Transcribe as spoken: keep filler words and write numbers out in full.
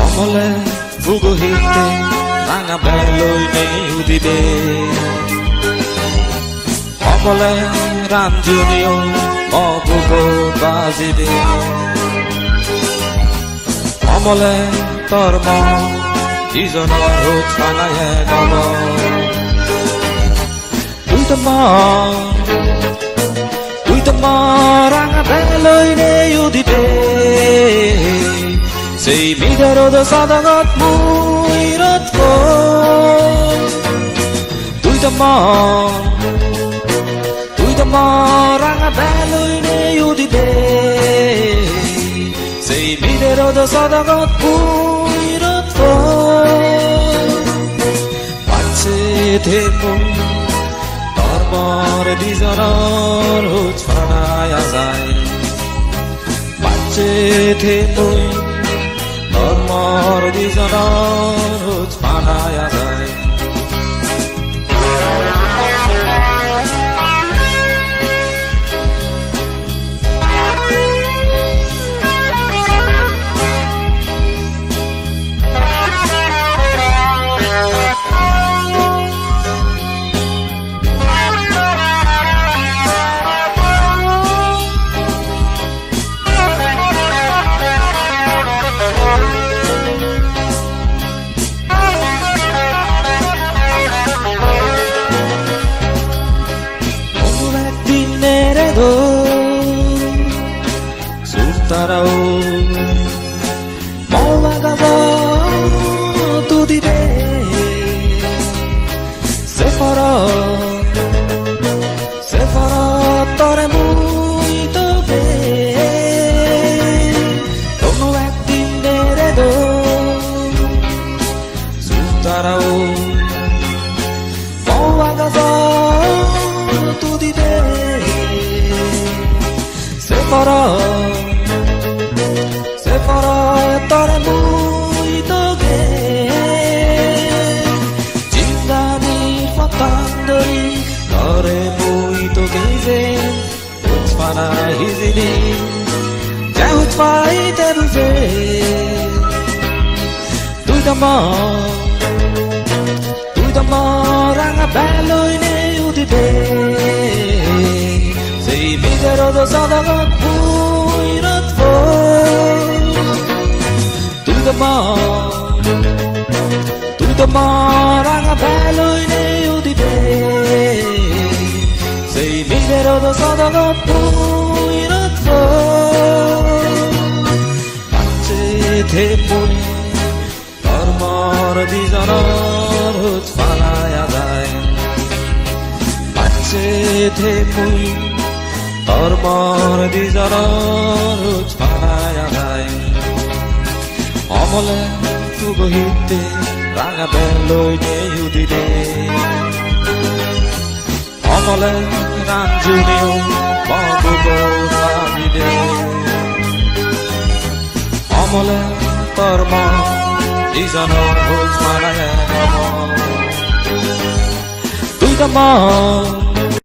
Omole pugo hitte ranga beloi nei udibe. Omole ranjuniyo mo bugot bajibe. Omole tor mo dijonor hojpana ek obo. Tui to mo, tui to mo ranga beloi nei udibe. Sei midero do sodogot mui rotko. Tui to mo, tui to mo ranga beloi nei udibe. Sei midero do sodogot mui rotko. Bacche thei mui, tor mor dijonor hojpana ajai. Bacche thei mui, tor mor dijonor hojpana ajai. Onu ekdin ere do, sutara o, mo baga bo tu dibe, se poro, se poro tore mui tobe, onu ekdin ere do, sutara o, mo baga bo tu dibe, se poro, se poro tore mui toge. Jindani pottan dori tore mui toge je. Hojpana hijeni, je hojpai te ruje. Tui to mo, tui to mo ranga beloi nei udibe. Sei midero do sodogot mui rotbo. Tui to mo, tui to mo ranga beloi nei udibe. Sei midero do sodogot mui rotbo. Bacche thei mui, tor mor dijonor hojpana ajai. Bacche thei mui, tor mor dijonor hojpana ajai. Omole pugo hitte ranga beloi nei udibe. Omole ranjuniyo mo bugot bajibe. Omole tor mo dijonor hojpana ek obo. Tui to mo,